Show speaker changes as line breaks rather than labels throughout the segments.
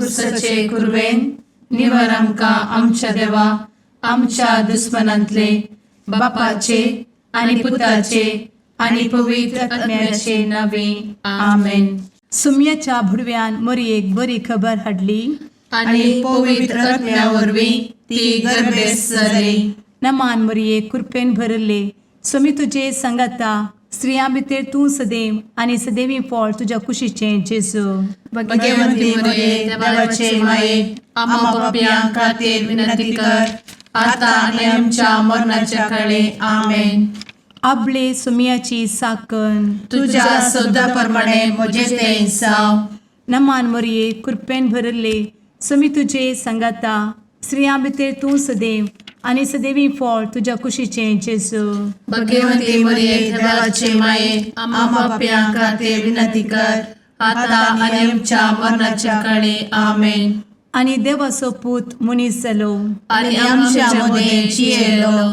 कुर्साचे कुरवेन निवर आमकां आमच्या देवा आमच्या दुस्मनांतले बापाचे आनी पुताचे आनी पवित्र आत्म्याचे नावे आमेन.
सुम्याच्या भुडव्यान मोरयेक बरी खबर हाडली.
आनी पवित्र आत्म्या वरवीं ती गर्भेस्त जाली.
नमान मोरये, कृपेन भरले, स्वामी तुजे सांगाता. स्त्रियां भितर तूं सदैव आनी सदैवी फळ तुज्या कुशीचें जेजू.
भगवंती मरिये, देवाचे माये, आम्हा पापयां खातीर विनंती कर, आता आनी आमच्या मरणाच्या काळे. आमेन.
आबले सुम्याची साकन.
तुझ्या शब्दा प्रमाणे म्हजे ते जावं.
नमान मोरये, कृपेन भरले, स्वामी तुजे सांगाता. स्त्रियां भितर तूं सदैव आनी सदैवी फळ तुज्या कुशीचें जेजू.
भगवंती मरिये, देवाचे माये, आम्हा पापयां खातीर विनंती कर, आता आनी आमच्या मरणाच्या काळे. आमेन.
आनी देवाचो पूत मनीस जालो
आनी आमच्या मदें जियेलो.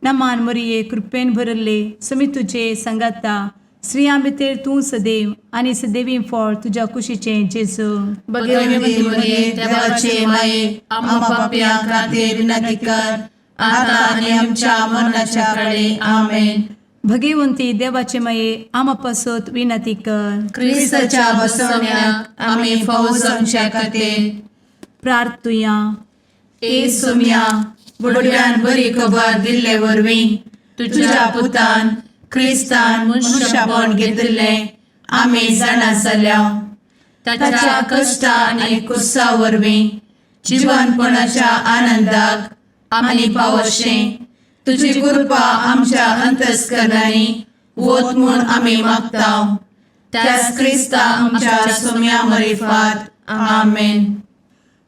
नमान मोरये, कृपेन भरले, स्वामी तुजे सांगाता. स्त्रियां भितर तूं सदैव आनी सदैवी फळ तुज्या कुशीचें जेजू.
भगवंती मरिये, देवाचे माये, आम्हा पापयां खातीर विनंती कर, आता आनी आमच्या मरणाच्या काळे. आमेन.
भगवंती देवाचे माये, आमा पासत विनंती कर.
क्रिस्ताच्या बसवण्याक आमी फावो जावच्या खातीर.
प्रार्थुया.
ए सोम्या, बुडव्यान बरी खबर दिल्ले वरवीं तुझ्या पुतान क्रिस्तान मनुष्यपण घेतिल्लें आमी जाणा जाल्या. ताच्या कश्टा आनी कुर्सा वरवीं जिवनपणाच्या आनंदाक आमी पावशें तुजी कृपा आमच्या अंतस्करणांनी वत म्हूण आमी मागता, त्याच क्रिस्ता आमच्या सोम्या मरिफात. आमेन.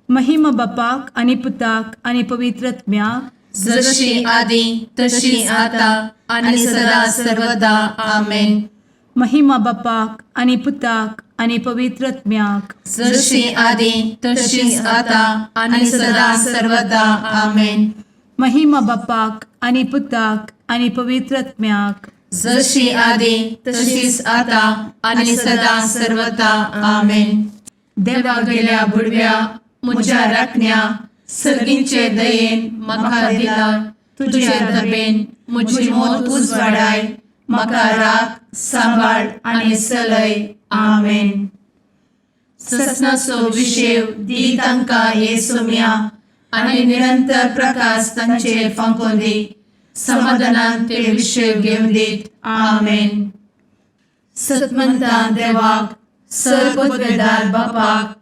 महिमा बापाक आनी पुताक आनी पवित्र आत्म्याक.
जशी आदी तशी आता आणि सदा सर्वदा. आमेन.
महिमा बापाक आनी पुताक आनी पवित्र आत्म्याक.
जशी आदी तशीच आता आणि सदा सर्वदा. आमेन.
महिमा बापाक आनी पुताक आनी पवित्र आत्म्याक.
जशी आदी तशीच आता आणि सदा सर्वदा. आमेन. देवा गेल्या बुडव्या म्हज्या राखण्या, सर्गींचे दयेन म्हाका दिला तुझे दबेन म्हजी मोत उजवाडाय, म्हाका राख, सांबाळ आनी चलय. आमेन. ससनाचो विशेव दी तांकां हे सोम्या आनी निरंतर प्रकाश तांचेर फांकोवन दी. समाधानान ते विशेव घेवन दीत. आमेन. सतमंतान देवाक, सर्वपदवेदार बापाक,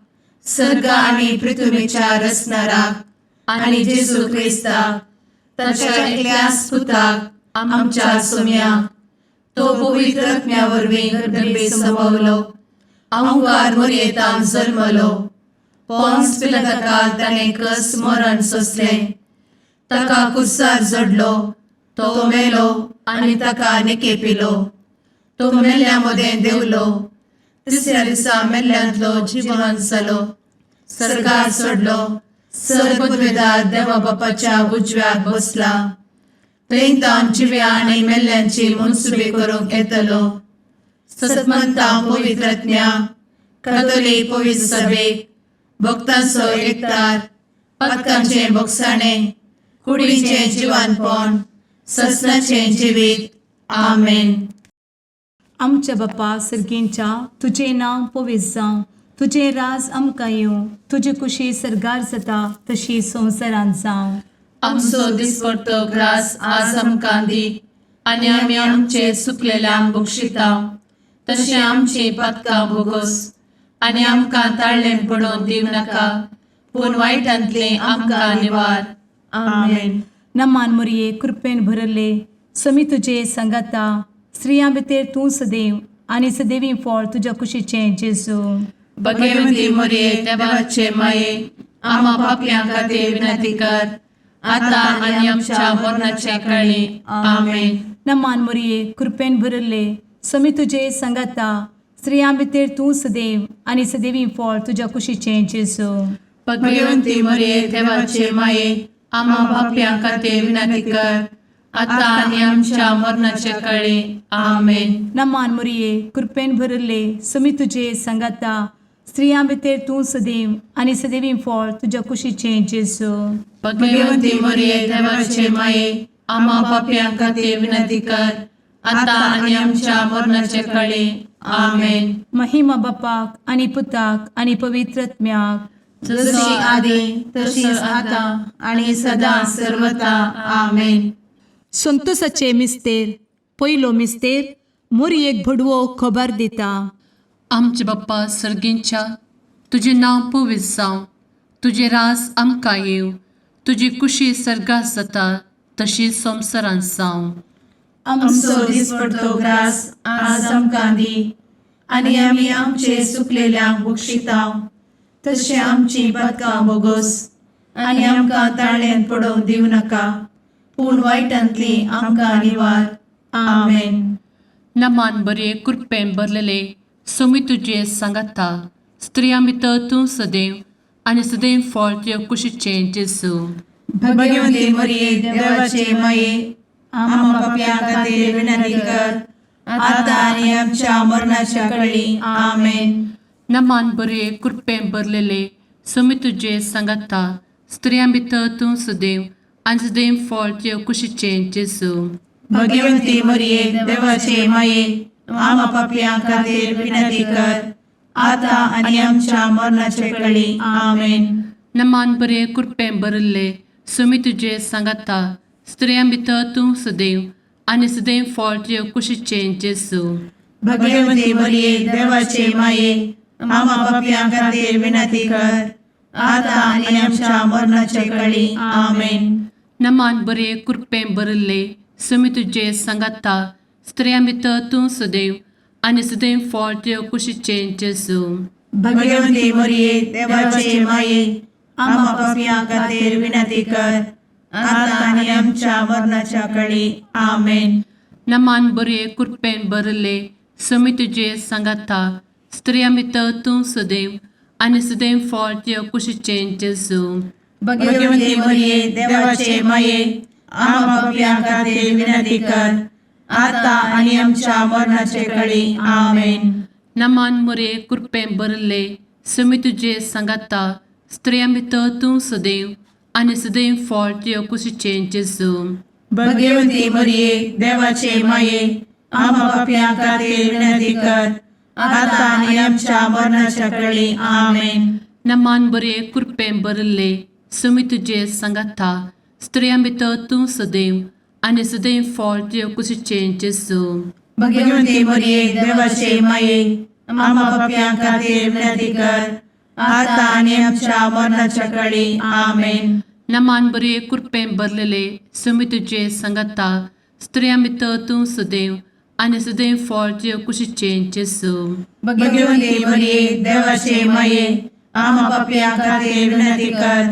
सर्ग आनी पृथ्वीच्या रचणाराक आनी जेजू क्रिस्ताक ताच्या एकल्याच पुताक आमच्या सोम्याक, तो पवित्र आत्म्या वरवीं गर्भे संभवलो, अंकार मोरयेतान जल्मलो, पोन्स पिलाताकाल ताणें कस मरण सोंसलें, ताका कुर्सार जडलो, तो मेलो आनी ताका निकेपिलो, तो मेल्ल्या मदें देंवलो, तिसऱ्या दिसा मेल्ल्यांतलो जिवन जालो, सर्गार चडलो, सर्वपदवेदार देवा बापाच्या उजव्याक बसला, थंय तावन जिव्या आनी मेल्ल्यांची मनसुबी करूंक येतलो. सतमंता पवित्रज्ञा कथोलीक पवित्र सभेक, भक्तांचो एकतार, पातकांचें भोगसाणें, कुडीचें जिवानपण, ससनाचें जिवीत. आमेन.
आमच्या बापा सर्गींच्या, तुजें नांव पवित्र जावं, तुजें राज आमकां येवं, तुजी कुशी सर्गार जाता तशी संवसारांत जावं.
आमचो दिसपडतो ग्रास आज आमकां दी आनी आमी आमचे चुकलेल्यांक बक्षिता तशें आमची पातकां भोगोस आनी आमकां ताळ्ळें पडोवन दिवं नाका, पूण वायटांतलें आमकां निवार. आमेन.
नमान मोरये, कृपेन भरले, समी तुजे सांगाता. स्त्रियां भितर तूं सदैव आनी सदैवी फळ तुज्या कुशीचें जेजू.
भगवती मोरये, देवाचे माये, आम्हा पापयां खातीर विनंती कर, आता आनी आमच्या मरणाच्या काळी. आमेन.
नमान मोरये, कृपेन भरले, समी तुजे सांगाता. स्त्रियां भितर तूं सदैव आनी सदैवी फळ तुज्या कुशीचें जेजू.
भगवती मोरये, देवाचे माये, आम्हा पापयां खातीर विनंती कर, आता आनी आमच्या मरणाच्या काळी. आमेन.
नमान मोरये, कृपेन भरले, समी तुजे सांगाता. स्त्रियां भितर तूं सदैव आनी सदैवी फळ तुज्या कुशीचें जेजू.
भगवती मरिये, देवाचे माये, आम्हा पापयां खातीर विनंती कर, आतां आनी आमच्या मरणाचे कळी. आमेन.
महिमा बापाक आनी पुताक आनी पवित्र आत्म्याक,
जशी आदी तशीच आतां आनी सदां सर्वता. आमेन.
संतोषाचे मिस्तेर. पयलो मिस्तेर, मोरयेक भडवो खबर दिता.
आमचे बाप्पा सर्गींच्या, तुजें नांव पवित्र जावं, तुजें रास आमकां येवं, तुजी कुशी सर्गात जाता तशी संवसारांत जावं.
आमचो दिसपडतो ग्रास आज आमकां दी आनी आमी आमचे सुकलेल्यांक बक्षितांव तशें आमची पदकां बोगोस आनी आमकां ताळ्यान पडोवंक दिवं नाका, पूण वायटांतली आमकां निवार. आमेन.
नमान बरे, कृपेन भरलेले, सोमी तुजे सांगाता, स्त्रियां भितर तूं सदैव आनी सदैव फळ तुजे कुशीचें जेजू.
भगवंती मरिये, देवाचे माये, आम्हा पापयां खातीर विनंती कर, आतां आनी आमच्या मरणाच्या कळी. आमेन.
नमान बरे, कृपेन भरलेले, सोमी तुजे सांगाता, स्त्रियां भितर तूं सदैव आनी सदैव फळ तुजे कुशीचें जेजू.
भगवंती मरिये, देवाचे माये, आम्हा पापयां खातीर विनंती कर, आतां आनी आमच्या मरणाचे कळी. आमेन.
नमान बरे, कृपेन भरिल्ले, सोमी तुजे सांगाता, स्त्रियां भितर तूं सदैव आनी सदैव फळ तुजे कुशीचें जेजू.
भगवंती मरिये, देवाचे माये, आम्हा पापयां खातीर विनंती कर, आतां आनी आमच्या मरणाचे कळी. आमेन.
नमान बरे, कृपेन भरिल्ले, सोमी तुजे सांगाता, स्त्रियां भितर तूं सदैव आनी सदैव फळ तुजे कुशीचें जेजू.
भगवंती मरिये, देवाचे माये, आम्हा पापयां खातीर विनंती कर, आतां आनी आमच्या मरणाच्या कळी. आमेन.
नमान बरे, कृपेन भरिल्ले, सोमी तुजे सांगाता, स्त्रियां भितर तूं सदैव आनी सदैव फळ तुजे कुशीचें जेजू.
भगवंती मरिये, देवाचे माये, आम्हा पापयां खातीर विनंती कर, आतां आनी आमच्या मरणाचे कळी. आमेन.
नमान मोरे, कृपेन भरिल्ले, सोमी तुजे सांगाता, स्त्रियां भितर तूं सदैव आनी सदैव फळ तुजे कुशीचें जेजू.
भगवंती मरिये, देवाचे माये, आम्हा पापयां खातीर विनंती कर, आतां आनी आमच्या मरणाच्या कळी. आमेन.
नमान बरे, कृपेन भरिल्ले, सोमी तुजे सांगाता, स्त्रियां भितर तूं सदैव आनी सदैव फळ तुजे कुशीचें जेजू.
भगवंती मरिये, देवाचे माये, आम्हा पापयां खातीर विनंती कर, आतां आनी आमच्या मरणाच्या कळी. आमेन.
नमान बरे, कृपेन भरलेले, सोमी तुजे सांगाता, स्त्रियां भितर तूं सदैव आनी सदैव फळ तुजे कुशीचें जेजू.
भगवंती मरिये, देवाचे माये, आम्हा पापयां खातीर विनंती कर,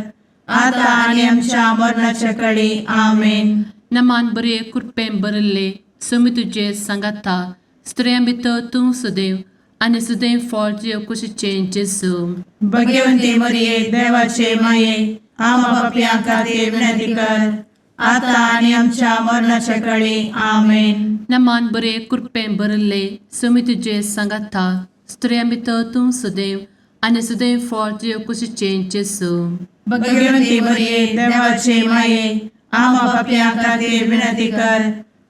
आतां आनी आमच्या मरणाच्या कळी. आमेन.
नमान बरे, कृपेन भरिल्ले, सोमी तुजे सांगाता, स्त्रियां भितर तूं सदैव आनी सदैव फळ तुजे कुशीचें जेजू.
भगवंती मरिये, देवाचे माये, आम्हा पापयां खातीर विनंती कर, आतां आनी आमच्या मरणाच्या कळी. आमेन.
नमान बरे, कृपेन भरिल्ले, सोमी तुजे सांगाता, स्त्रियां भितर तूं सदैव आनी सदैव फळ तुजे कुशीचें जेजू.
भगवंती मरिये, देवाचे माये, आम्हा पापयां खातीर विनंती कर,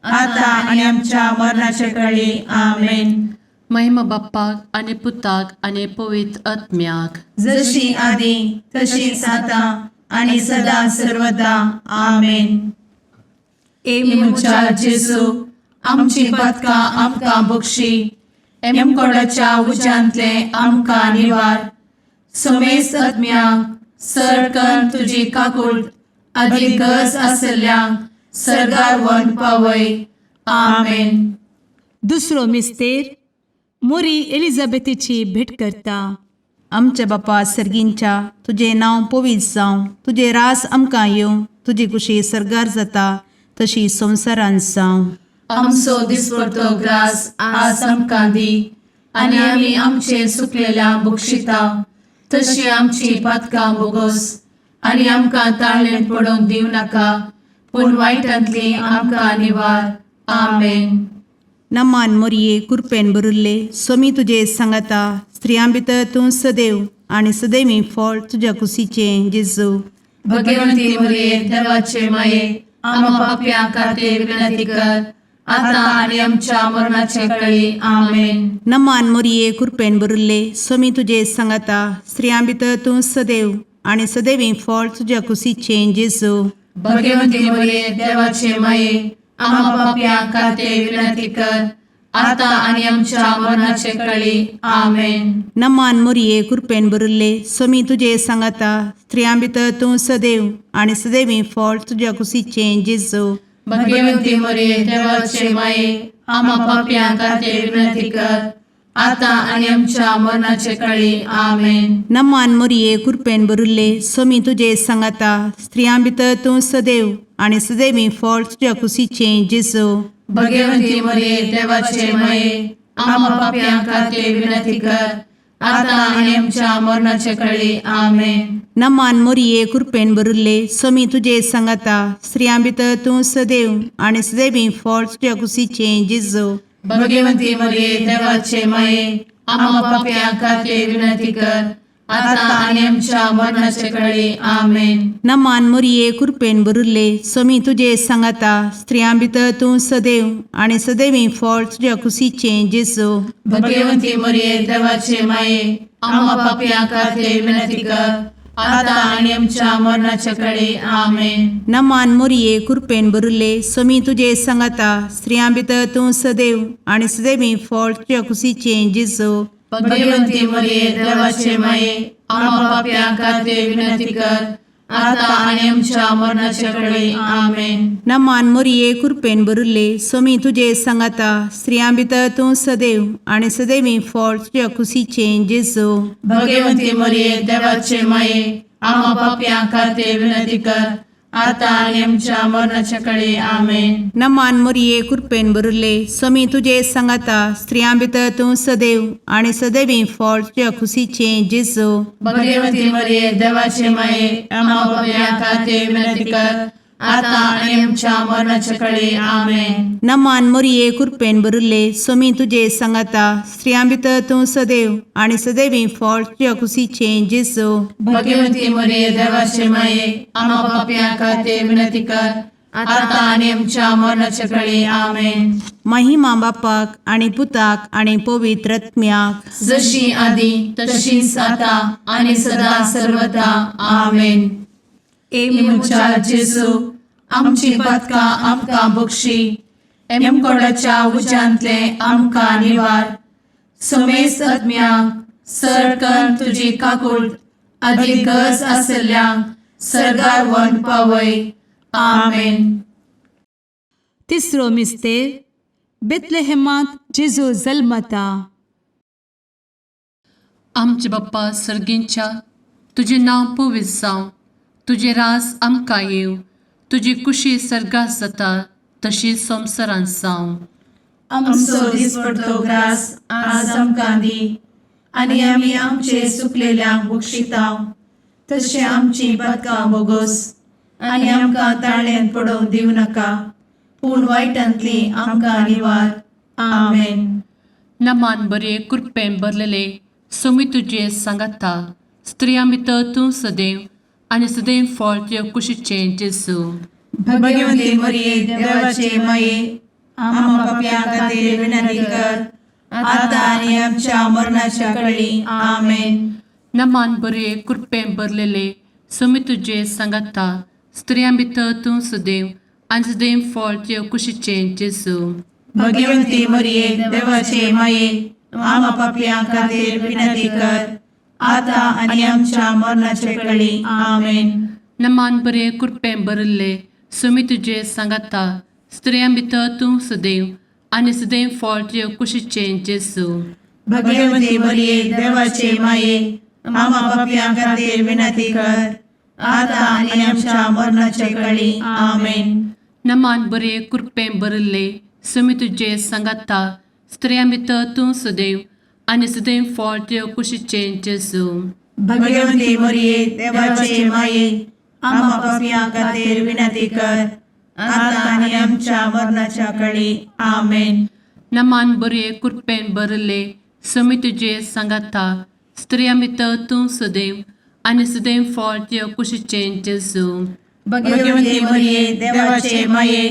आतां आनी आमच्या मरणाच्या कळी. आमेन.
महिमा बाप्पाक आनी पुताक आनी पवित्र आत्म्याक,
जशी आदी तशीच आतां आनी सदां सर्वदा. आमेन.
ए
म्हज्या जेजू, आमची पदकां आमकां बक्षी, एमकोडाच्या उज्यांतले आमकां निवार, समेस्त आत्म्यांक सरकन तुजी काकूळ आदी गरज आसल्ल्यांक सर्गार वन पावय. आमेन.
दुसरो मिस्तेर, मोरी एलिझाबेथीची भेट करता.
आमच्या बापा सर्गींच्या, तुजें नांव पवित्र जावं, तुजें रास आमकां येवं, तुजी कुशी सर्गार जाता तशी संवसारांत जावं.
आमचो दिसपडतो ग्रास आज आमकां दी आनी आमी आमचे सुकलेल्या बक्षिता तशी आमची पातकां बोगोस आनी आमकां ताळ्ळें पडोवंक दिवं नाका, पूण वायटांतली आमकां निवार. आमेन.
नमान मोरये कुरपेन बरुल्ले सोमी तुजे सांगाता स्त्रियां भितर तूं सदैव आनी सदैवी फळ तुज्या कुशीचें जेजू.
भगवंती मरिये देवाचे माये आम्हा पापयां खातीर विनंती कर आता आणि आमच्या मरणाचे कळी. आमेन.
नमान मोरये कुरपेन बरुल्ले सोमी तुजे सांगाता स्त्रियां भितर तूं सदैव आनी सदैवी फळ तुज्या कुशीचें जेजू.
भगवंती मरिये देवाचे माये आम्हा पापयां खातीर विनंती कर आता आणि आमच्या मरणाचे कळी. आमेन.
नमान मोरये कुरपेन बरुल्ले सोमी तुजे सांगाता स्त्रियां भितर तूं सदैव आनी सदैवी फळ तुज्या कुशीचें जेजू.
भगवंती मरिये देवाचे माये आम्हा पापयां खातीर विनंती कर आता आणि आमच्या मरणाचे कळी. आमेन.
नमान मोरये कुरपेन बरुल्ले सोमी तुजे सांगाता स्त्रियां भितर तूं सदैव आनी सदैवी फळ तुज्या कुशीचें जेजू.
भगवंती मरिये देवाचे माये आम्हा पापयां खातीर विनंती कर आता आणि आमच्या मरणाचे कळी. आमेन.
नमान मोरये कुरपेन बरुल्ले सोमी तुजे सांगाता स्त्रियां भितर तूं सदैव आनी सदैवी फळ तुज्या कुशीचें जेजू.
भगवंती मरिये देवाचे माये आम्हा पापयां खातीर विनंती कर आता आणि आमच्या मरणाचे कळी. आमेन.
नमान मोरये कुरपेन बरुल्ले सोमी तुजे सांगाता स्त्रियां भितर तूं सदैव आनी सदैवी फळ तुज्या कुशीचें जेजू.
भगवंती मरिये देवाचे माये आम्हा पापयां खातीर विनंती कर आता आणि आमच्या मरणाच्या कळी. आमेन.
नमान मोरये कुरपेन बरुल्ले सोमी तुजे सांगाता स्त्रियां भितर तूं सदैव आनी सदैवी फळ तुज्या कुशीचें जेजू.
भगवंती मरिये देवाचे माये आम्हा पापयां खातीर विनंती कर आता आणि आमच्या मरणाच्या कळी. आमेन.
नमान मोरये कुरपेन बरुल्ले सोमी तुजे सांगाता स्त्रियां भितर तूं सदैव आनी सदैवी फळ तुज्या कुशीचें जेजू.
भगवंती मरिये देवाचे माये आम्हा पापयां खातीर विनंती कर आता आणि आमच्या मरणाच्या कळी. आमेन.
नमान मोरये कुरपेन बरुल्ले सोमी तुजे सांगाता स्त्रियां भितर तूं सदैव आनी सदैवी फळ तुज्या कुशीचें जेजू.
भगवंती मरिये देवाचे माये आम्हा पापयां खातीर विनंती कर आता आणि आमच्या मरणाच्या कळी. आमेन.
नमान मोरये कुरपेन बरुल्ले सोमी तुजे सांगाता स्त्रियां भितर तूं सदैव आनी सदैवी फळ तुज्या कुशीचें जेजू.
भगवंती मरिये देवाचे माये आम्हा पापयां खातीर विनंती कर आता आणि आमच्या मरणाच्या कळी. आमेन.
महिमा बापाक आनी पुताक आनी पवित्र आत्म्याक.
जशी आदी तशीच आता आणि सदा सर्वदा. आमेन.
ए
म्हज्या जेजू आमची पातकां आमकां बक्षी एमकोडाच्या उज्यांतले आमकां निवार समेस्त आत्म्यांक सरकन तुजी काकूट आदी गरज आसल्ल्यांक सर्गार व्हरून पावय. आमेन.
तिसरो मिस्तेर बेतलेहेमांत जेजू जल्मता.
आमचे बाप्पा सर्गींच्या तुजें नांव पवित्र जावं, तुजें राज आमकां येवं, तुजी कुशी सर्गात जाता तशी संवसारांत जावं.
आमचो दिसपडतो ग्रास आज आमकां दी आनी आमी आमचे सुकलेल्यांक बक्षितांव तशें आमची पातकां बोगोस आनी आमकां ताळ्यांत पडोवंक दिवं नाका पूण वायटांतली आमकां निवार. आमेन.
नमान बरे कृपेन भरलेले सोमी तुजे सांगाता स्त्रियां भितर तूं सदैव आनी सदैव फळ तुज्या कुशीचें जेजू.
भगवंती मरिये देवाचे माये आम्हा पापयां खातीर विनंती कर आता आनी आमच्या मरणाच्या कळी. आमेन.
नमान बरे कृपेन भरलेले सोमी तुजे सांगाता स्त्रियां भितर तूं सदैव आनी सदैव फळ तुज्या कुशीचें जेजू.
भगवंती मरिये देवाचे माये आम्हा पापयां खातीर विनंती कर आता आनी आमच्या मरणाच्या कळी. आमेन.
नमान बरे कृपेन भरिल्ले सोमी तुजे सांगाता स्त्रियां भितर तूं सदैव आनी सदैव फळ तुज्या कुशीचें जेजू.
भगवंती मरिये देवाचे माये आम्हा पापयां खातीर विनंती कर आता आनी आमच्या मरणाच्या कळी. आमेन.
नमान बरे कृपेन भरिल्ले सोमी तुजे सांगाता स्त्रियां भितर तूं सदैव आनी सदैव फळ तुज्या कुशीचें जेजू.
भगवंती मरिये देवाचे माये आम्हा पापयां खातीर विनंती कर आता आनी आमच्या मरणाच्या कळी. आमेन.
नमान बरये कृपेन भरले समी तुजे सांगाता स्त्रिया भितर तूं सदैव आनी सदैव फळ तुज्या कुशीचें जेजू.
भगवती मरिये, देवाचे माये,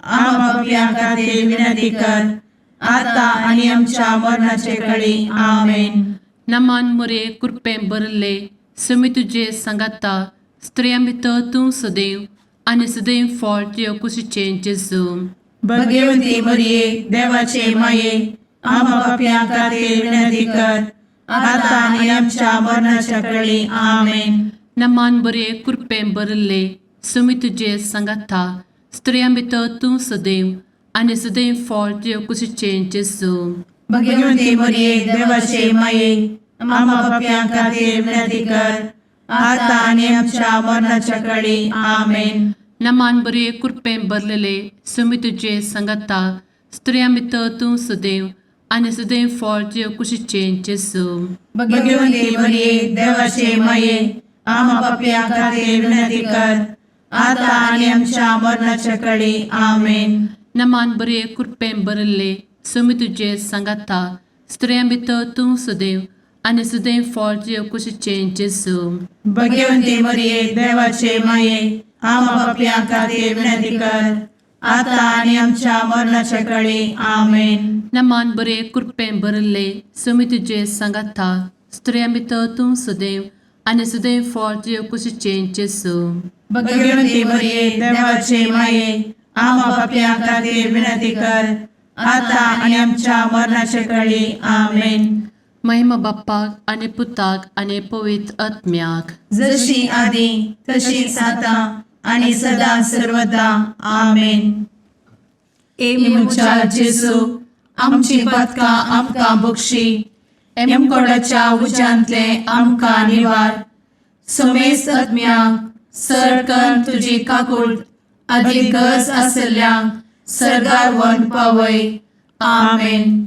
आम्हा पापयां खातीर विनंती कर, आता आनी आमच्या मरणाचे कळी. आमेन.
नमान मुरे कृपेन भरले समी तुजे सांगाता स्त्रिया भितर तूं सदैव आनी सदैव फळ तुज्या कुशीचें जेजू.
भगवती मरिये, देवाचे माये, आम्हा पापयां खातीर विनंती कर, आता आनी आमच्या मरणाच्या कळी. आमेन.
नमान बरे कृपेन भरले समी तुजे सांगाता स्त्रिया भितर तूं सदैव आनी सदैव फळ तुज्या कुशीचें जेजू.
भगवती मरिये, देवाचे माये, आम्हा पापयां खातीर विनंती कर, आता आनी आमच्या मरणाच्या कळी. आमेन.
नमान बरे कृपेन भरलेले समी तुजे सांगाता स्त्रिया भितर तूं सदैव आनी सदैव फळ तुज्या कुशीचें जेजू.
भगवती मरिये, देवाचे माये, आम्हा पापयां खातीर विनंती कर, आता आनी आमच्या मरणाच्या कळी. आमेन.
नमान बरे कृपेन भरले समी तुजे सांगाता स्त्रिया भितर तूं सदैव आनी सदैव फळ तुज्या कुशीचें जेजू.
भगवती मरिये, देवाचे माये, आम्हा पापयां खातीर विनंती कर, आता आनी आमच्या मरणाच्या कळी. आमेन.
नमान बरे कृपेन भरले समी तुजे सांगाता स्त्रिया भितर तूं सदैव आनी सदैव फळ तुज्या कुशीचें जेजू.
भगवती मरिये, देवाचे माये, आम्हा पापयां खातीर विनंती कर, आता आनी आमच्या मरणाच्या कळी. आमेन.
महिमा बाप्पाक आनी पुताक आनी पवित्र आत्म्याक.
जशी आदी तशीच आता आणि सदा सर्वदा. आमेन.
ए
म्हज्या जेजू, आमची पातकां आमकां बक्षी, एमकोडाच्या उज्यांतले आमकां निवार, समेस्त आत्म्यांक सरकन तुजी काकूळ आदी गरज आसल्ल्यांक सर्गार व्हरून पावय. आमेन.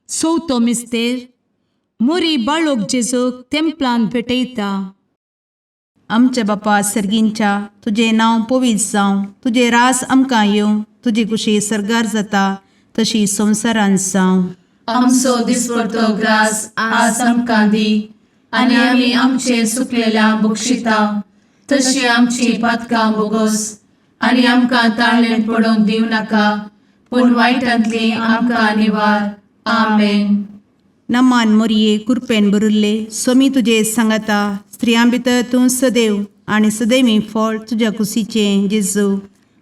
चवथो मिस्तेर मुरी बाळोक जेजूक तेंपलान भेटयता.
आमच्या बापा सर्गींच्या, तुजें नांव पवित्र जावं, तुजें रास आमकां येवं, तुजी कुशी सर्गार जाता तशी संवसारांत जावं.
आमचो दिसपडतो ग्रास आज आमकां दी आनी आमी आमचे सुकलेल्या बक्षिता तशी आमची पातकां बोगोस आनी आमकां ताळणेंत पडोवंक दिवं नाका पूण वायटांतली आमकां निवार. आमेन.
नमान मोरये, कुरपेन भरिल्ले, सोमी तुजे सांगाता, स्त्रियां भितर तूं सदैव आनी सदैवी फळ तुज्या कुशीचें जेजू.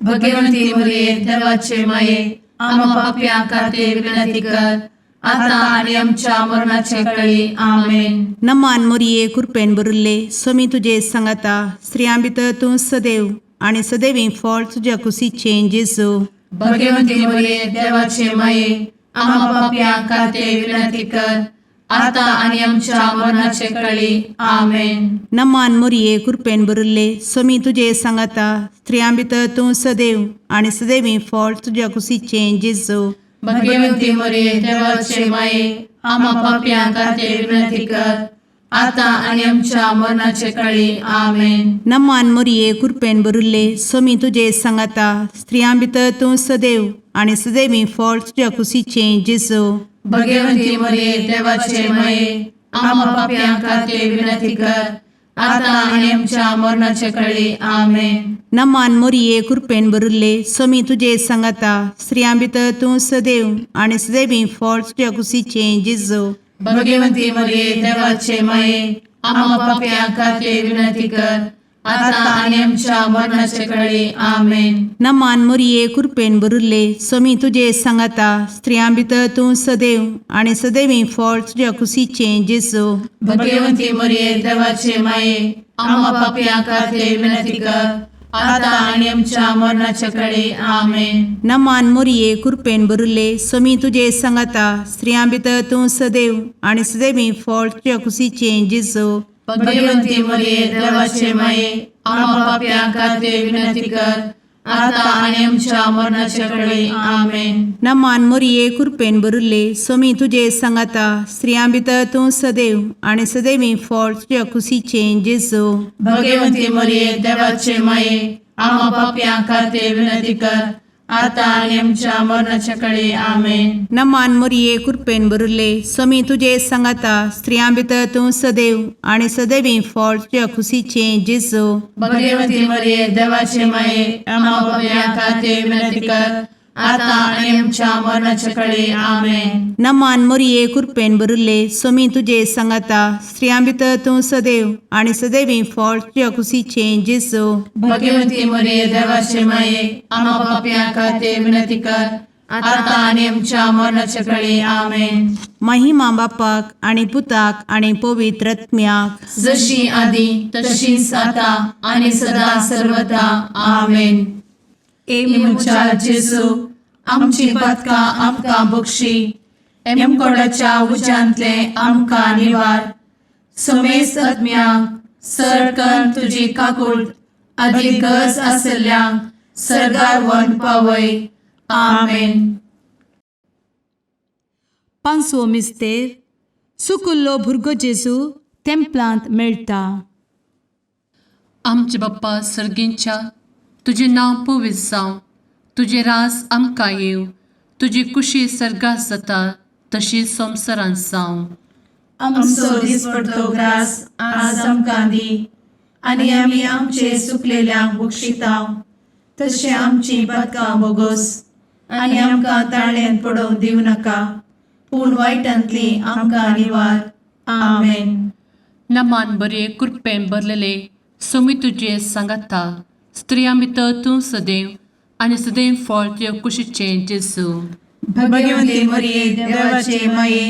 भगवंती मरिये, देवाचे माये, आम्हा पापयां खातीर विनंती कर, आता आनी आमच्या मरणाचे कळी. आमेन.
नमान मोरये, कुरपेन भरिल्ले, सोमी तुजे सांगाता, स्त्रियां भितर तूं सदैव आनी सदैवी फळ तुज्या कुशीचें जेजू.
भगवंती मरिये, देवाचे माये, आम्हा पापयां खातीर विनंती कर, आता आनी आमच्या मरणाचे कळी. आमेन.
नमान मोरये, कुरपेन भरिल्ले, सोमी तुजे सांगाता, स्त्रियां भितर तूं सदैव आनी सदैवी फळ तुज्या कुशीचें जेजू.
भगवंती मरिये, देवाचे माये, आम्हा पापयां खातीर विनंती कर, आता आनी आमच्या मरणाचे कळी. आमेन.
नमान मोरये, कुरपेन भरिल्ले, सोमी तुजे सांगाता, स्त्रियां भितर तूं सदैव आनी सदैवी फळ तुज्या कुशीचें जेजू.
भगवंती मरिये, देवाचे माये, आम्हा पापयां खातीर विनंती कर, आता आनी आमच्या मरणाचे कळी. आमेन.
नमान मोरये, कुरपेन भरिल्ले, सोमी तुजे सांगाता, स्त्रियां भितर तूं सदैव आनी सदैवी फळ तुज्या कुशीचें जेजू.
भगवंती मरिये, देवाचे माये, आम्हा पापयां खातीर विनंती कर, आता आनी आमच्या मरणाचे कळी. आमेन.
नमान मोरये, कुरपेन भरिल्ले, सोमी तुजे सांगाता, स्त्रियां भितर तूं सदैव आनी सदैवी फळ तुज्या कुशीचें जेजू.
भगवंती मरिये, देवाचे माये, आम्हा पापयां खातीर विनंती कर, आता आनी आमच्या मरणाचे कळी. आमेन.
नमान मोरये, कुरपेन भरिल्ले, सोमी तुजे सांगाता, स्त्रियां भितर तूं सदैव आनी सदैवी फळ तुज्या कुशीचें जेजू.
भगवंती मरिये, देवाचे माये, आम्हा पापयां खातीर विनंती कर, आता आनी आमच्या मरणाचे कळी. आमेन.
नमान मोरये, कुरपेन भरिल्ले, सोमी तुजे सांगाता, स्त्रियां भितर तूं सदैव आनी सदैवी फळ तुज्या कुशीचें जेजू.
भगवंती मरिये, देवाचे माये, आम्हा पापयां खातीर विनंती कर,
आतां आनी आमच्या मरणाच्या कडे आमेन.
नमान मोरये कृपेन भरिल्ले स्वामी तुजे सांगाता स्त्रियां भितर तूं सदैव आनी सदैवी फळ तुज्या खुशीचें जेजू.
भगवती मरिये देवाचे माये आम्हा पापयां खातीर विनंती कर आतां आनी आमच्या मरणाच्या कडे आमेन.
नमान मोरये कृपेन भरिल्ले स्वामी तुजे सांगाता स्त्रियां भितर तूं सदैव आनी सदैवी फळ तुज्या खुशीचें जेजू.
भगवती मरिये देवाचे माये आम्हा पापयां खातीर विनंती कर आतां आनी आमच्या मरणाच्या कडे आमेन.
महिमा बापाक आनी पुताक आनी पवित्र आत्म्याक.
जशी आदी तशीच आता आणि सदा सर्वदा आमेन.
ए
म्हज्या जेजू आमची पातकां आमकां बक्षी एमकोडाच्या उज्यांतले आमकां निवार समेस्त आत्म्यांक सरकन तुजी काकूळ आदी गरज आसल्ल्यांक सरगार वन पावय आमेन.
पांचवो मिस्तेर सुकुल्लो भुरगो जेजू तेंपलांत मेळटा.
आमचे बाप्पा सर्गींच्या तुजें नांव पवित्र जावं, तुजें रास आमकां येवं, तुजी कुशी सर्गात जाता तशी संवसारांत जावं.
आमचो दिसपडतो ग्रास आज आमकां दी आनी आमी आमचे सुकलेल्यांक बक्षितांव तशें आमची पातकां बोगोस आनी आमकां ताळ्यान पडोवंक दिवं नाका पूण वायटांतली आमकां निवार आमेन.
नमान बरे कृपेन भरलेले सोमी तुजे सांगाता स्त्रियां भितर तूं सदैव आनी सदैव फळ तुज्या कुशीचें जेजू.
भगवती मरिये देवाचे माये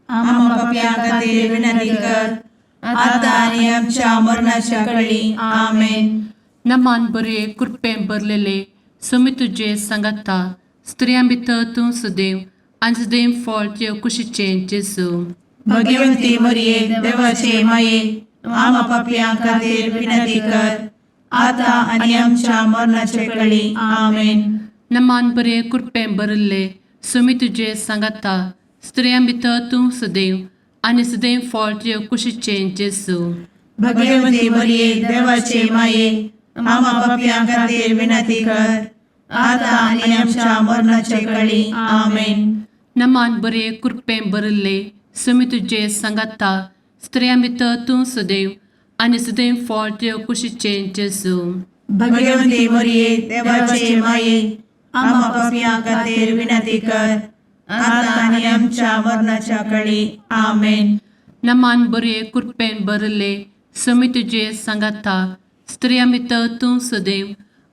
आम्हा पापयां खातीर विनंती कर आतां आनी आमच्या मरणाच्या कळी आमेन.
नमान बरे कृपेन भरलेले सोमी तुजे सांगाता स्त्रियां भितर तूं सदैव आनी सदैव फळ तुज्या कुशीचें जेजू.
भगवती मरिये देवाचे माये आम्हा पापयां खातीर विनंती कर आतां आनी आमच्या मरणाचे कळी आमेन.
नमान बरे कृपेन भरिल्ले सुमी तुजे सांगाता स्त्रियां भितर तूं सदैव आनी सदैव फळ तुज्या कुशीचें जेजू.
भगवती मरिये देवाचे माये आम्हा पापयां खातीर विनंती कर आतां आनी आमच्या मरणाचे कळी आमेन.
नमान बरे कृपेन भरिल्ले सुमी तुजे सांगाता स्त्रियां भितर तूं सदैव आनी सदैव फळ तुज्या कुशीचें जेजू.
भगवती मरिये देवाचे माये आम्हा पापयां खातीर विनंती कर आतां आनी आमच्या मरणाच्या कळी आमेन.
नमान बरे कृपेन भरिल्ले सुमी तुजे सांगाता स्त्रियां भितर तूं सदैव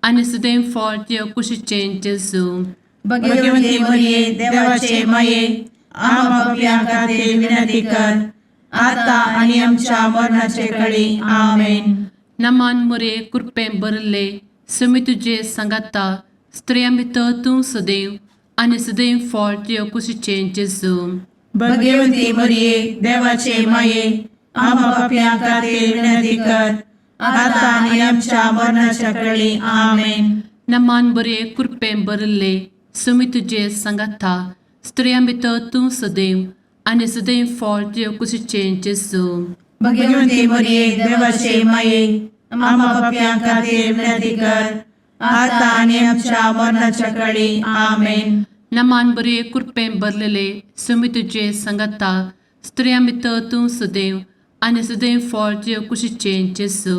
आनी सदैव फळ तुज्या कुशीचें जेजू.
भगवती मरिये देवाचे माये आम्हा पापयां खातीर विनंती कर आतां आनी आमच्या मरणाचे कळी आमेन.
नमान मुरे कृपेन भरिल्ले सुमी तुजे सांगाता स्त्रियां भितर तूं सदैव आनी सदैव फळ तुज्या कुशीचें जेजू.
भगवती मरिये देवाचे माये आम्हा पापयां खातीर विनंती कर आतां आनी आमच्या मरणाच्या कळी आमेन.
नमान बरे कृपेन भरिल्ले सुमी तुजे सांगाता स्त्रियां भितर तूं सदैव आनी सदैव फळ तुज्या कुशीचें जेजू.
भगवती मरिये देवाचे माये आम्हा पापयां खातीर विनंती कर आतां आनी आमच्या मरणाच्या कळी आमेन.
नमान बरे कृपेन भरलेले सुमी तुजे सांगाता स्त्रियां भितर तूं सदैव आनी सदैव फळ तुज्या कुशीचें जेजू.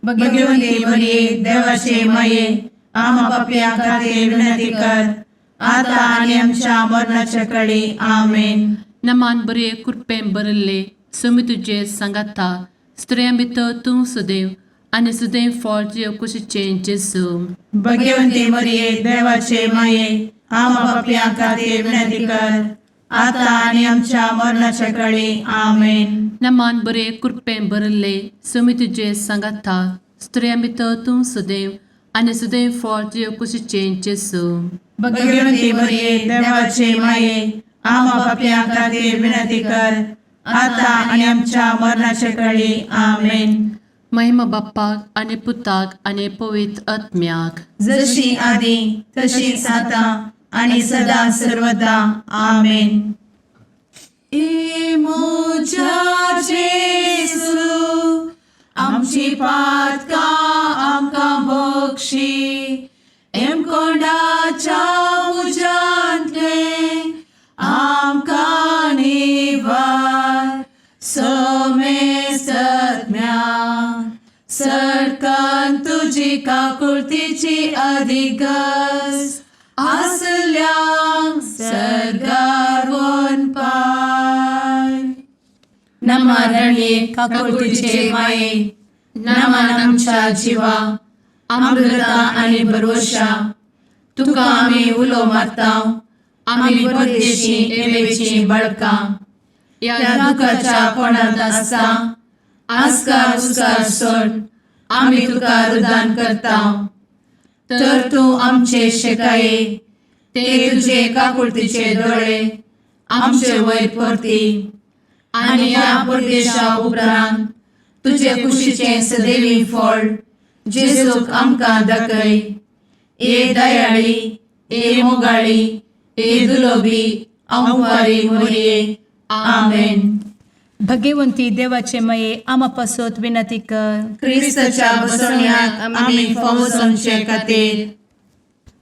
भगवती मरिये देवाचे माये आम्हा पापयां खातीर विनंती कर आतां आनी आमच्या मरणाच्या कळी आमेन.
नमान बरे कृपेन भरिल्ले सुमी तुजे सांगाता स्त्रियां भितर तूं सदैव आनी सदैव फळ तुज्या कुशीचें जेजू.
भगवती मरिये देवाचे माये आम्हा पापयां खातीर विनंती कर आतां आनी आमच्या मरणाच्या कळी आमेन.
नमान बरे कृपेन भरिल्ले सुमी तुजे सांगाता स्त्रियां भितर तूं सदैव आनी सदैव फळ तुज्या कुशीचें जेजू.
भगवती मरिये देवाचे माये आम्हा पापयां खातीर विनंती कर आतां आनी आमच्या मरणाच्या कळी आमेन.
महिमा बाप्पाक आनी पुताक आनी पवित्र आत्म्याक.
जशी आदी तशीच आतां आणि सदा सर्वदा आमेन.
ए म्हज्या जेजू आमची पातकां आमकां बक्षी
हेमकोंडाच्या उज्यांतले आमकां निवार समेस्तज्ञा सरकान तुजी काकुळतीची अधिगस आसल्या सरकार पाय.
नमा रणये काकुळतीचे माये, नमन आमच्या जिवा, अमृता आनी भरवशा. तुका आमी उलो मारता, आमी परदेशी एवेची बळकां ह्या दुखाच्या कोणांत आसता. आस्कार उस्कार सोड आमी तुका रुदान करता, तर तूं आमचे शेकाये ते तुजे काकुळतीचे दोळे आमचे वयर परती आनी ह्या परदेशा उपरांत तुजे कुशीचें सदैवी फळ जेजूक आमकां दाखय. ए दयाळी, ए मोगाळी, ए दुलोबी आंवारी मोरये. आमेन.
भगवंती देवाचे मये आमा पासत विनंती कर.
क्रिस्ताच्या बसवण्याक आमी फावो जावचे खातीर.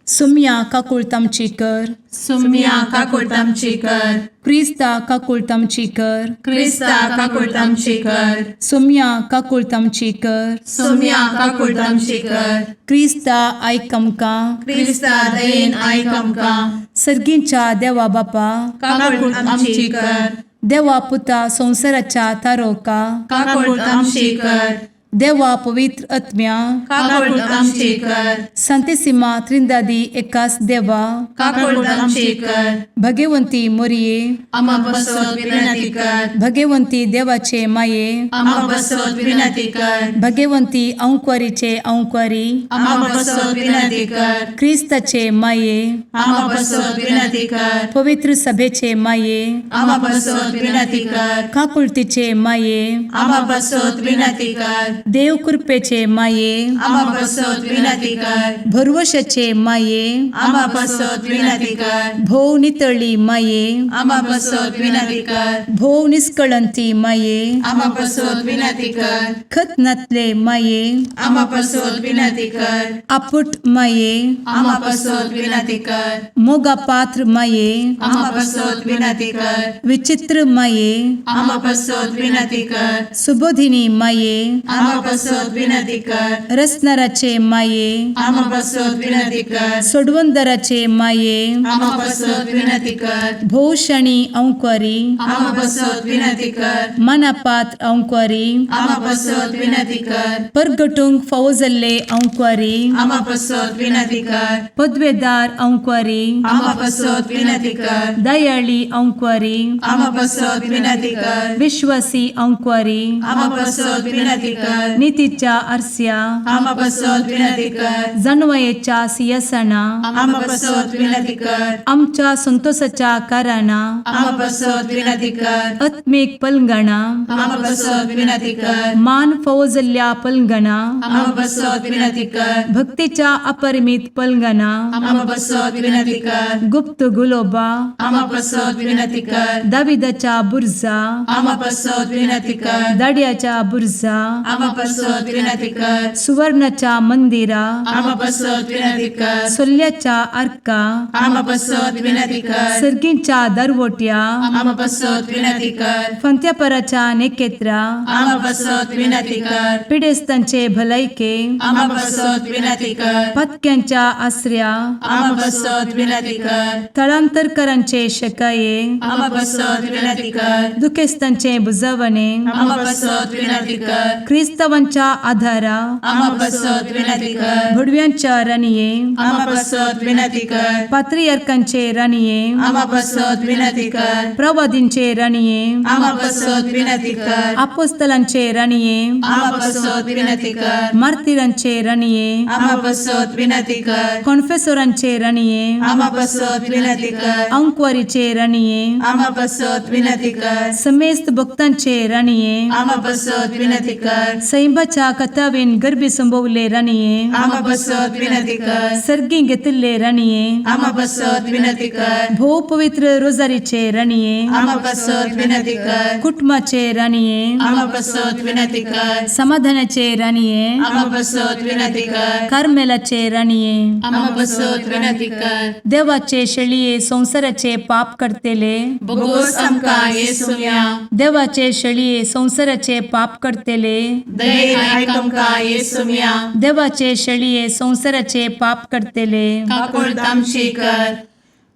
सुम्या काकुळत आमची कर.
सुम्या काकुळट आमची कर.
क्रिस्ता काकुळत आमची कर.
क्रिस्ता काकुळट आमची कर.
सुम्या काकुळत आमची कर.
सुम्या काकुळट आमची कर.
क्रिस्ता आयक आमकां.
क्रिस्ता दयेन आयक आमकां.
सर्गींच्या देवा बापा,
काकुळट आमची कर.
देवा पुता संवसाराच्या तारोका,
काकुळट आमची कर.
देवा पवित्र आत्म्या,
काकुळट आमची कर.
संतेसिमा त्रिंदादी एकास देवा,
काकुळट आमची कर.
भगवंती मोरये,
आमा बसत विनंती कर.
भगवंती देवाचे माये,
आमा बसत विनंती कर.
भगवंती अंक्वारीचे अंक्वारी,
आमा बसत विनंती कर.
क्रिस्ताचे माये,
आमा बसत विनंती कर.
पवित्र सभेचे माये,
आमा बसत विनंती कर.
काकुळतीचे माये,
आमा बसत विनंती कर.
देव कृपेचे माये,
आमा बसत विनंती कर.
भरवशाचे माये,
आमा बसत विनंती कर.
भोव नितळी माये,
आमा बसत विनंती कर.
भोव निष्कळंती माये,
आमा बसत विनंती कर.
खत नातले माये,
आमा बसत विनंती कर.
आपुट माये,
आमा बसत विनंती कर.
मोगा पात्र माये,
आमा बसत विनंती कर.
विचित्र माये,
आमा बसत विनंती कर.
सुबोधिनी माये,
आमा बसत विनंती कर.
रसनाराचे माये,
आमा बसत विनंती कर.
सोडवंदराचे माये,
आमा बसत विनंती कर.
भोवशणी अंक्वारी,
आमा बसत विनंती कर.
मनापात्र अंक्वारी,
आमा बसत विनंती कर.
परगटूंक फावो जाल्ले अंक्वारी,
आमा बसत विनंती कर.
पदवेदार अंक्वारी,
आमा बसत विनंती कर.
दयाळी अंक्वारी,
आमा बसत विनंती कर.
विश्वासी अंक्वारी,
आमा बसत विनंती कर.
नितीच्या आरस्या,
आमा बसत विनंती कर.
जानवयेच्या सियासना,
आमा बसत विनंती कर.
आमच्या संतोषाच्या कारणा,
आमा बसत विनंती कर.
आत्मीक पलंगणा,
आमा बसत विनंती कर.
मान फावो जाल्ल्या पलंगणा,
आमा बसत विनंती कर.
भक्तीच्या अपरिमित पलंगणा,
आमा बसत विनंती कर.
गुप्त गुलोबा,
आमा बसत विनंती कर.
दाविदाच्या बुर्जा,
आमा बसत विनंती कर.
दाड्याच्या बुर्जा,
आमा बसत विनंती कर.
सुवर्णाच्या मंदिरा,
आमा बसत विनंती कर.
सोल्ल्याच्या आर्का,
आमा बसत विनंती कर.
सर्गींच्या दरवट्या,
आमा बसत विनंती कर.
फंत्यापराच्या नेकेत्रा,
आमा बसत विनंती कर.
पिडेस्तांचे भलायके,
आमा बसत विनंती कर.
पत्क्यांच्या आसऱ्या,
आमा बसत विनंती कर.
थळांतरकरांचे शकाये,
आमा बसत विनंती कर.
दुखेस्तांचे बुजवणे,
आमा बसत विनंती कर.
क्रिस्तावांच्या आधारा,
आमा बसत विनंती कर.
भुडव्यांच्या राणये,
आमा बसत विनंती कर.
पात्रियर्कांचे राणये,
आमा बसत विनंती कर.
प्रवादींचे राणये,
आमा बसत विनंती कर.
आपोस्तलांचे राणये,
आमा बसत विनंती कर.
मार्तिरांचे राणये,
आमा बसत विनंती कर.
कॉन्फेसोरांचे राणये,
आमा बसत विनंती कर.
अंक्वारीचे राणये,
आमा बसत विनंती कर.
समेस्त भक्तांचे राणये,
आमा बसत विनंती कर.
सैंबाच्या कथावेन गर्भी संभवले राणये
आमा बसत विनंती कर.
सर्गी घेतिल्ले राणये
आमा बसत विनंती कर.
भोव पवित्र रोजारीचे राणये
आमा बसत विनंती कर.
कुटुंबाचे राणये
आमा बसत विनंती कर.
समाधानाचे राणये
आमा बसत विनंती कर.
कार्मेलाचे राणये
आमा बसत विनंती कर.
देवाचे शेळये संवसाराचे पाप करतेले
बोगोस आमकां येसुम्या.
देवाचे शेळये संवसाराचे पाप करतेले
दयेन आयक आमकां येसुम्या.
देवाचे शेळये संवसाराचे पाप करतेले
काकुळट आमची कर.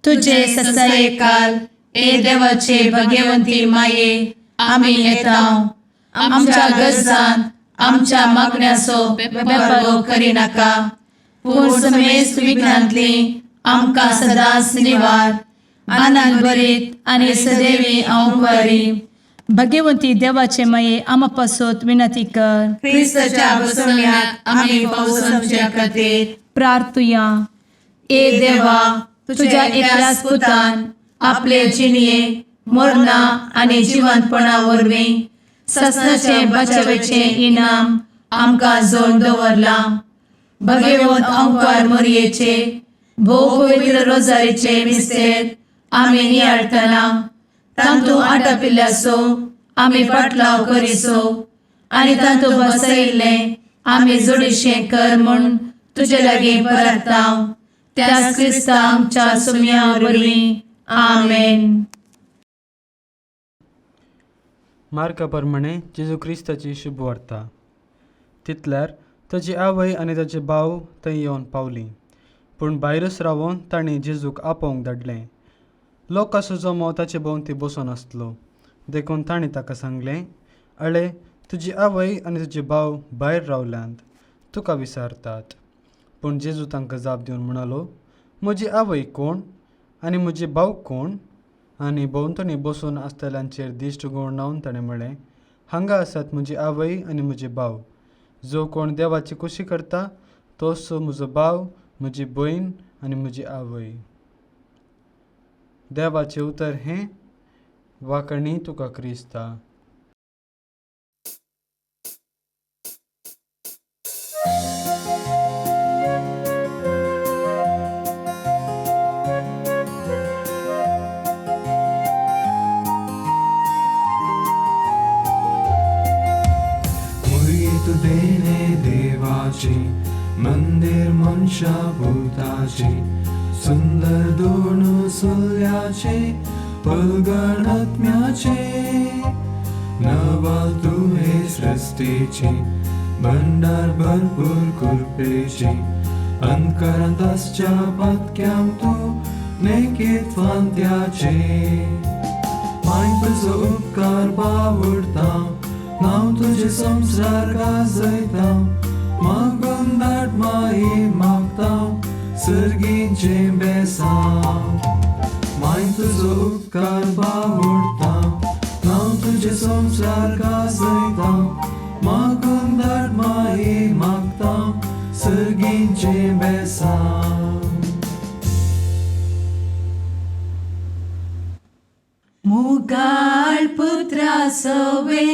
तुझे
तुझे
ससाये
ससायकाल ए देवाचे भगवंती माये आमी येता आमच्या गरजान आमच्या मागण्याचो बेपर्वो करिनाका, पूण समेस्त विघ्नांतली आमकां सदांच निवार. आनंद भरीत आनी सदैवी अंकुरी
भगवंती देवाचे माये आमा पासत विनंती कर.
क्रिस्ताच्या बसवण्यात आम्ही पावसाच्या खातीर
प्रार्थुया.
ए देवा, तुझ्या एकल्याच पुतान आपले जिणये मरणा आनी जिवंतपणा वरवीं ससनाचे बचावेचे इनाम आमकां जोड दवरलां. भगवंत अंकार मोरयेचे भोव पवित्र रोजारीचे मिस्तेर आमी नियाळटना तांतू आटापिल्ल्याचो आमी पाटलाव करिसो आनी तांतू बसयिल्लें आमी जोडीशें कर म्हूण तुजे लागीं परताव त्याच क्रिस्ता आमच्या सुम्या वरवीं. आमेन.
मार्का प्रमाणे जेजू क्रिस्ताची शुभवार्ता. तितल्यार ताजी आवय आनी ताजे भाव थंय येवन पावलीं, पूण भायरच रावोन तांणी जेजूक आपोवंक धाडलें. लोकांचो जमो ताचे भोंवती बसून आसलो, देखून तांणी ताका सांगलें, अळे, तुजी आवय आनी तुजे भाव भायर रावल्यांत, तुका विचारतात. पूण जेजू तांकां जाप दिवन म्हणालो, म्हजी आवय कोण आनी म्हजे भाव कोण? आनी भोंवतणी बसून आसतल्यांचेर दिश्ट घुंवडावन ताणें म्हळें, हांगा आसात म्हजी आवय आनी म्हजे भाव. जो कोण देवाची खुशी करता तोच म्हजो भाव, म्हजी भयण आनी म्हजी आवय. देवाचें उतर हें. वाकणी तुका क्रिस्ता.
मुर्गी तू देणे देवाची मंदिर मनशा भूताची सुंदर दोन सुल्याचे पलगणात्म्याचे नवाल तू हे सृष्टीची भंडार भरपूर कृपेची अंतकरांत आसच्या पातक्यांक तू नेकीत फांत्याचे माय तुजो उपकार बावडता नांव तुजें संवसार गाजयता मागून धाड माई मागता सर्गीचें बेसांव माय तुजो उपकार बावडता नांव तुजें संवसार गाजयता मागून धाड माई मागता सर्गीचें बेसांव.
मुगाळ पुत्रा सवे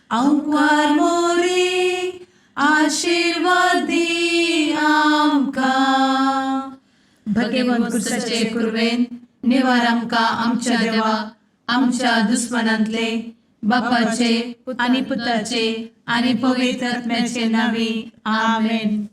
अंकुर मोरे आशीर्वादी आमकां. भगवंत कुर्साचे कुर्वेन निवार आमकां आमच्या देवा आमच्या दुस्मनांतले बापाचे आनी पुताचे आनी पवित्र आत्म्याचे नांवी. आमेन.